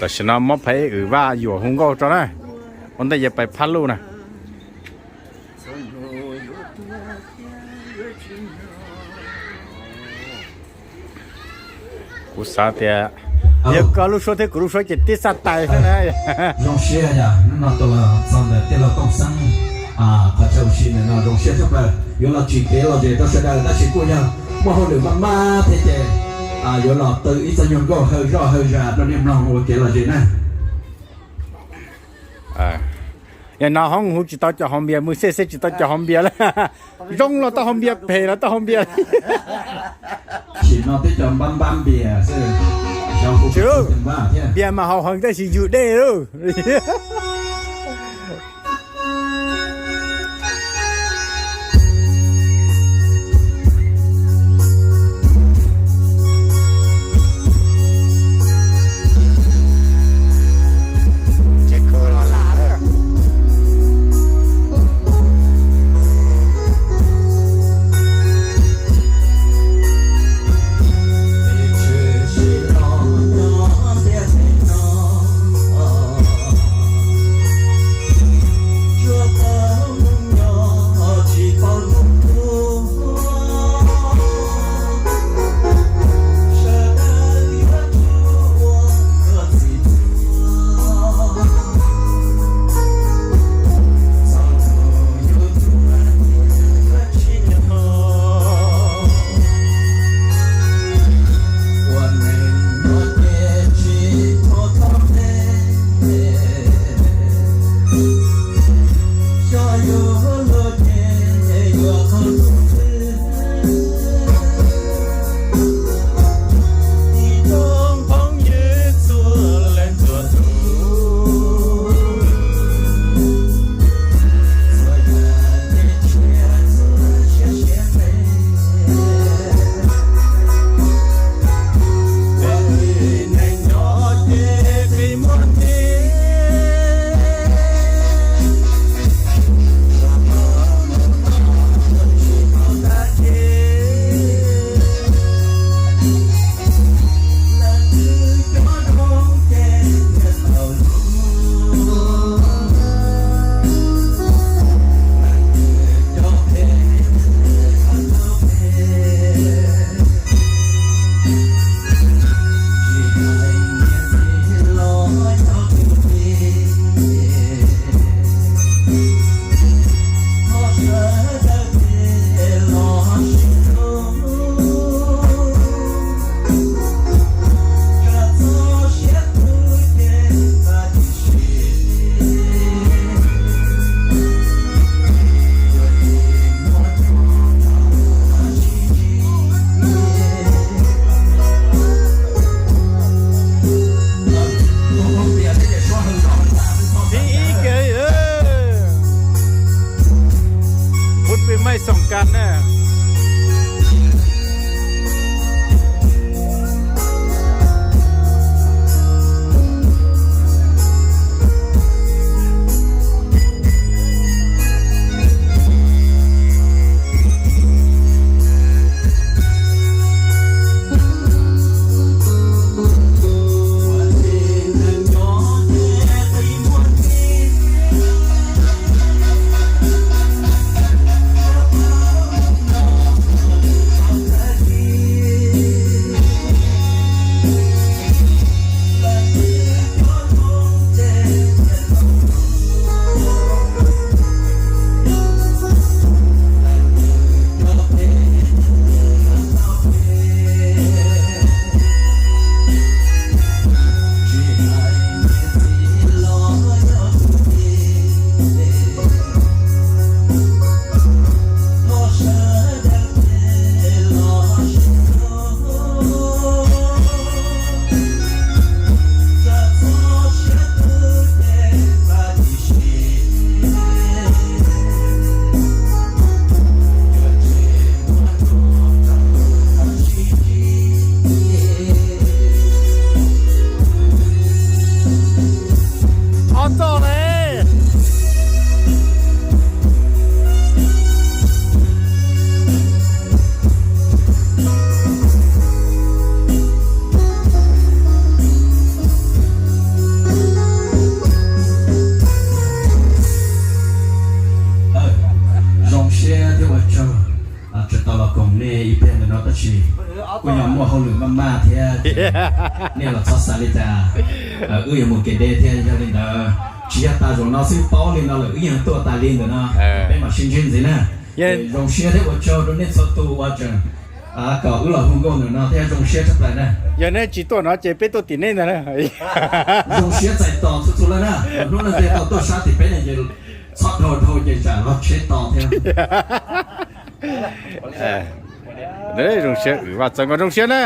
Tam sim no muab Phaiv Wm Vaj yuam hu nkauj tso na, ua ntej yuav pais phab luj na. Kuv xav tias yog koj lub suab thiab kuv lub suab ces tib xaj tais xwb na. Zoo siab yog hnub no tau los txog ntawm tij laug Tooj Xeeb, qhov chaw ua si ntawm no zoo siab tshaj plaws. Yuav los tsim kev lom zem rau sawv daws tab sis kuj yog muaj hauj lwm maj maj thiab ces yuav los qhia ib txoj nyuag nkauj hawm zoj hawm zam rau nej mloog ua kev lom zem na. Yog no hoob hu tsis tau cov hauv npias, mus xej xej tsis tau cov hauv npias lawm. Zoo los tau hauv npias, phem los tau hauv npias. Sim no peb cov npab npab npias xwb, xyov hu npias mas haus heev tab sis yws dej lauj. Ub, pib maij xoom kas na. Ib pliag ntawm no tab sis kuj yog muaj hauj lwm maj maj thiab, nej los txhob xav li cas. Wb yuav mus kev deb thiab, yog li ntawd tsis yog tas zaum no xwb, paub li no lawm wb yeej tuaj tas li ntawm no, peb mam sib ntsib ntxiv na. Zoo siab thiab ua tsaug rau nej txhua tus uas tseem kom wb los hu nkauj ntawm no thiab, zoo siab tshaj plaws na. Yog nej tsis tuaj no ces peb tuaj tim nej ntag na. Zoo siab txais tos txhua txhua leej na, hnub no tej tau tuaj sab tim peb no ces txhob dhau dhau ces tsam los tsheb tos thiab. Zoo siab, Vaj Txawv Nkauj zoo siab na.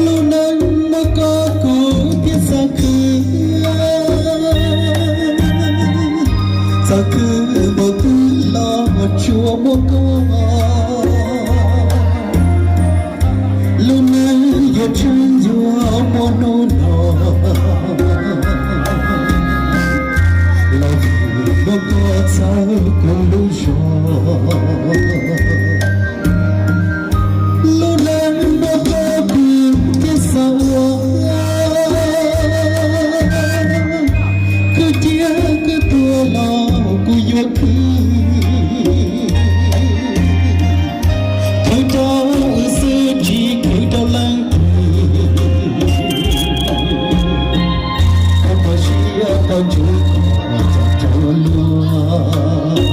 Lub neej muaj koj kuv thiaj xav khwv, xav khwv npaum twg los tsuas muaj koj. Tseem yuav muaj hnub no los vim muaj koj txhawb kuv lub zog. Lub neej muaj koj kuv thiaj xav ua, khwv cia khwv tuag los kuv yuav khwv. Khwv rau wb xwb tsis khwv rau leej twg. Koj kho siab koj ntsub koj txom rau luag.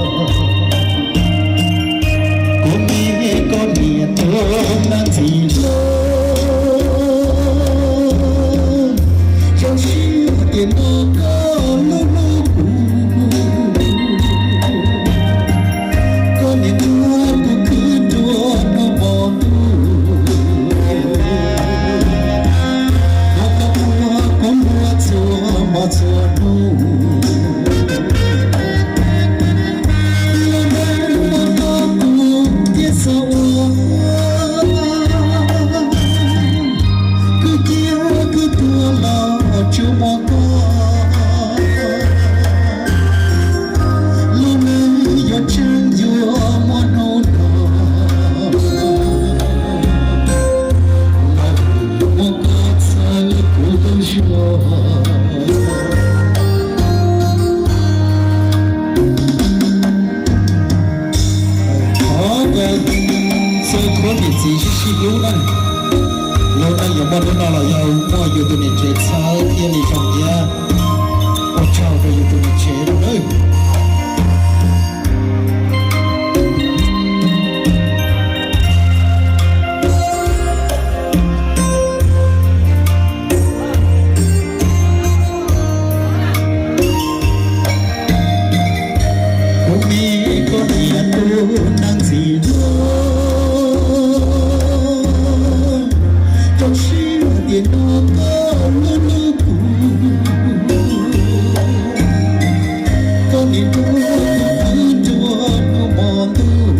Kuv me koj niam tus neeg ntxim hlub, zoo siab tias no koj hlub hlub kuv. Koj niam hlub kuv khwv nruab hnub hmo ntuj, koj ua kuv luag txhua hmo txhua hnub. Lub neej muaj koj kuv thiaj xav ua, khwv cia khwv tuag los tsuas muaj koj. Lub neej yuav tseem yuav muaj hnub no, muaj koj txhawb kuv lub zog. Thov kom txhua khub niam txiv sib sib hlub na. Lub neej yuav muaj hnub no los yog muaj yus tus niam tsev txhawb thiaj li zoo thiab. Ua tsaug rau yus tus niam tsev nawb. Kuv me koj niam tus neeg ntxim hlub, zoo siab tias no koj hlub hlub kuv. Koj niam hlub kuv khwv nruab hnub hmo ntuj,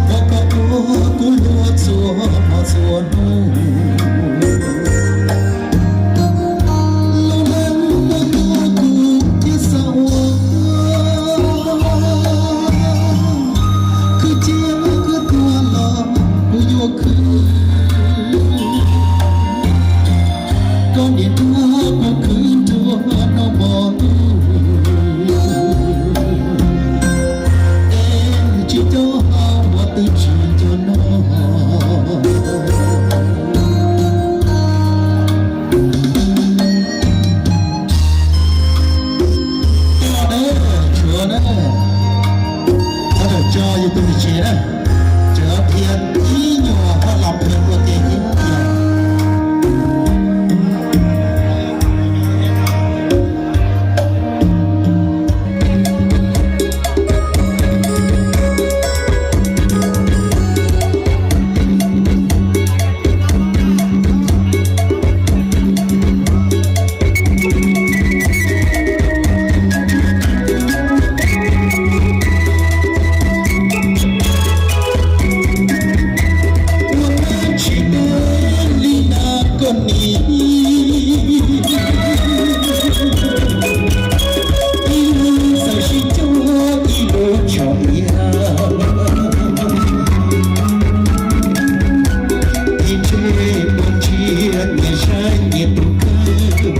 koj koj ua kuv luag txhua hmo txhua hnub. Lub neej muaj koj kuv thiaj xav ua, khwv cia khwv tuag los kuv yuav khwv. Koj niam hlub kuv khwv nruab hnub hmo ntuj, es tsis nco hauv uas twb tsis nco no. Tshuav na, thov txim tso yus tus niam tsev na, tseem dhia ib nyuag hab los plhws ua ke ib nyuag. Ua tsis tau li na koj niam, ib lub txawm sib cuag ib lub tsom iab. Ib tse puas ntsia nyias saib nyias tus kawg,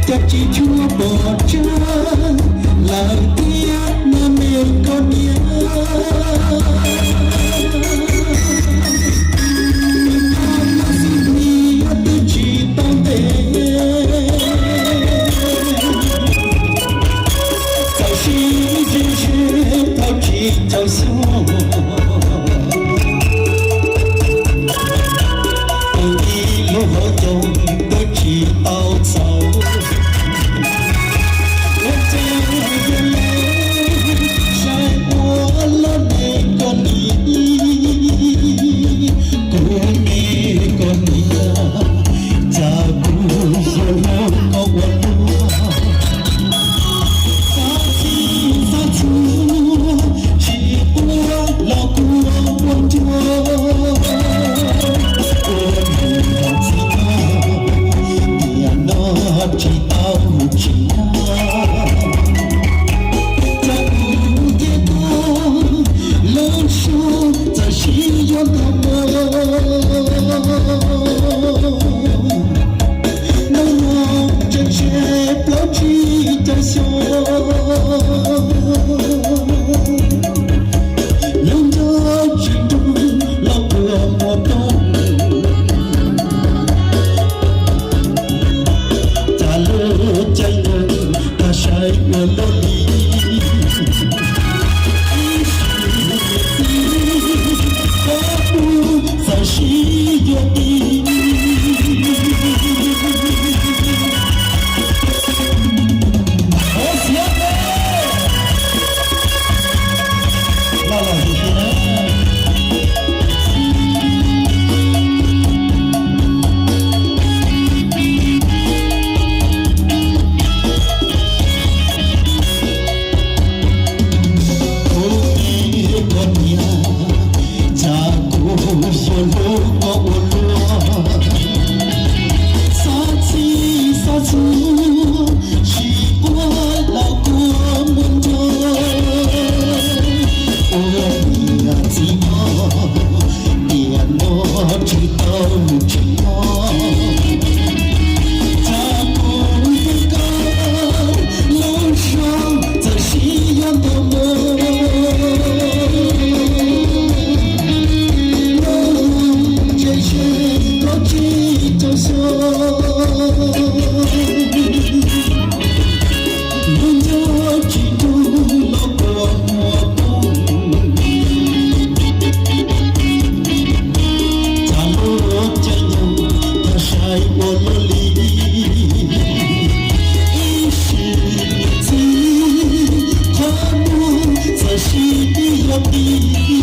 cas tsis tshua pom tseeb lawm thiab no me koj niam. Twb tsis tau ntev, txawm sib ntsib ntsib tau tsis tau xyoo, tus ib lub hauv caug twb tsis tau txaus. Ua cas yog li saib ua lub neej koj niam, kuv me koj niam, cas kuv yog lub koj ua luaj. Xav txhij xav txhua tsis ua Tiam sis twb yog tim